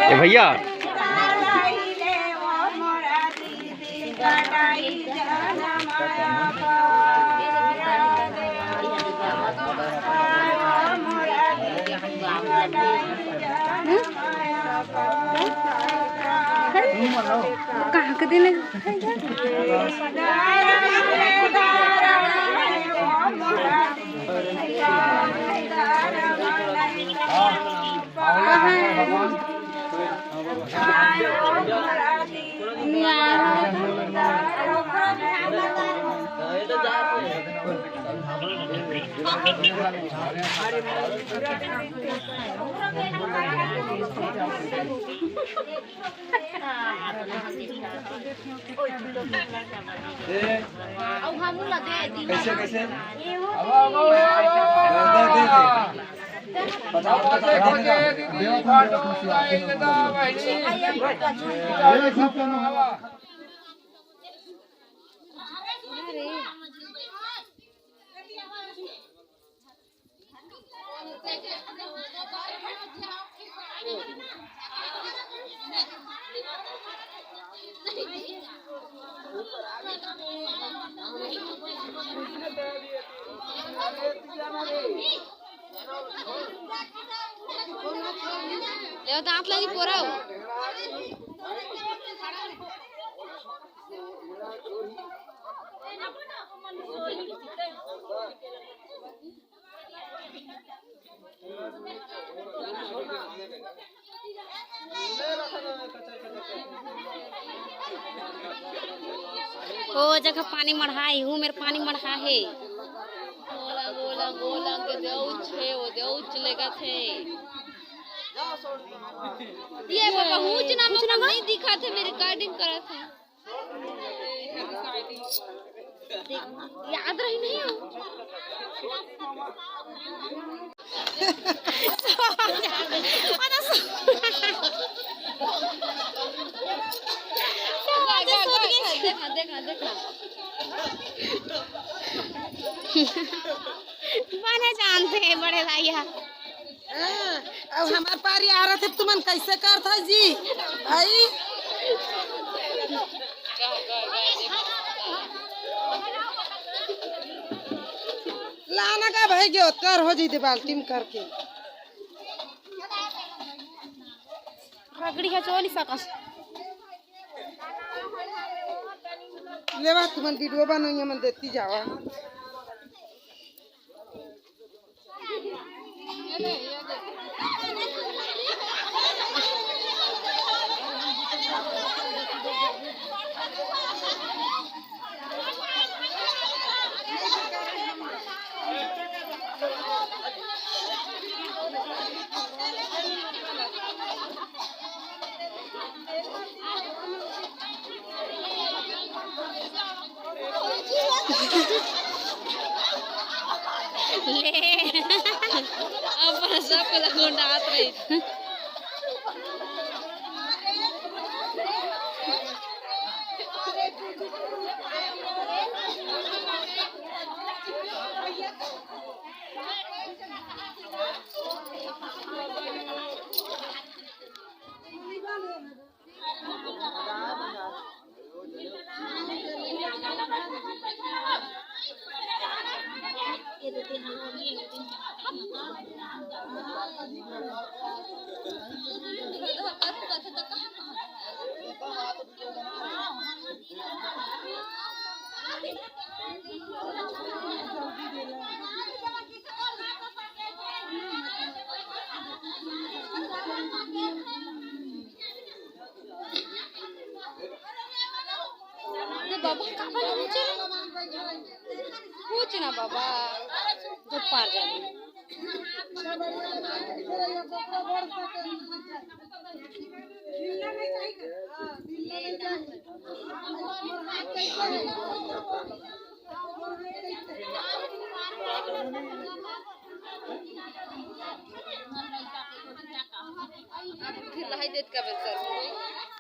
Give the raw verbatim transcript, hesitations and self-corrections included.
ए भैया, कहाँ के दिन कैसे, कैसे? ले दांत लगी पोरा। ओ जगह पानी मढ़ा हे, हूँ मेर पानी मढ़ा हे। गोला, गोला, गोला के देउच हे, वो देउच लेगत हे। ये बाबा, हूँ च ना, कुछ ना नहीं दिखा थे, मेरी recording करत हे। याद रही नहीं हो। देखा, देखा, देखा। बने जानते हैं बड़े भैया। हाँ, अब हमार पारी आ रहा थे, तुमन कैसे करत है जी? आई? लाना का भाई गयो, कर हो जी दे बाल्टी में करके। रगड़ी है चो नहीं सकस। लेवा तुमन video बनाइए, मन देती जावा। ले, अपन सबको लगोंडात रही। ना बाबा, काबर नहीं पूछे? पूछ ना बाबा, जो पार जाने। फिर लाई देत का बेचर।